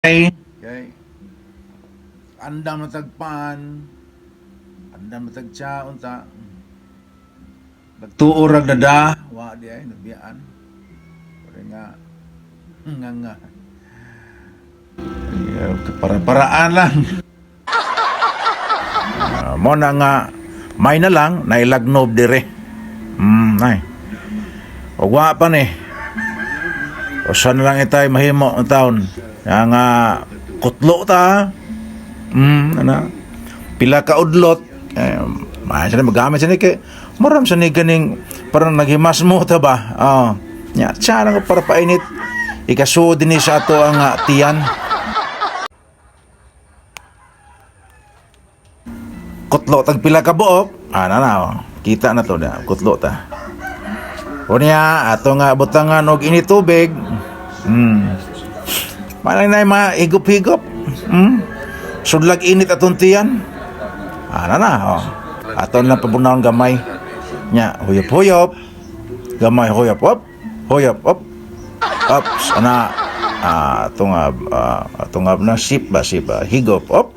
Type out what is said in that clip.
Okay. Andam na tagpan, andam na tagtsa, unta. Nagtuo rag dada, wa di ay nabiyaan. Pero nga nga nga. Para-paraan lang. Mo na nga may na lang nailagnob dire. Ay. Og wa pa ni. Usa na lang itay mahimo ang taon. Nga nga kutlo ta. Ana. Pila ka udlot. Eh, may siya magamit siya ni kay maram sa ni ganing parang naghimas mo ta ba. Oh. Nya, siya lang para painit. Ikasuod din ni sa ato ang tiyan. Kutlo tag pila ka buok. Ana na oh. Kita na to na kutlo ta. Unya ato nga butangan og ini tubig. Manang na mahigop-higop. Sudlag init atong tiyan. Ana na oh. Ato na pabunawon gamay. Nya, huyop-huyop. Gamay huyop op. Huyop op. Ops, ana ato nga na sip ba sip ba higop op.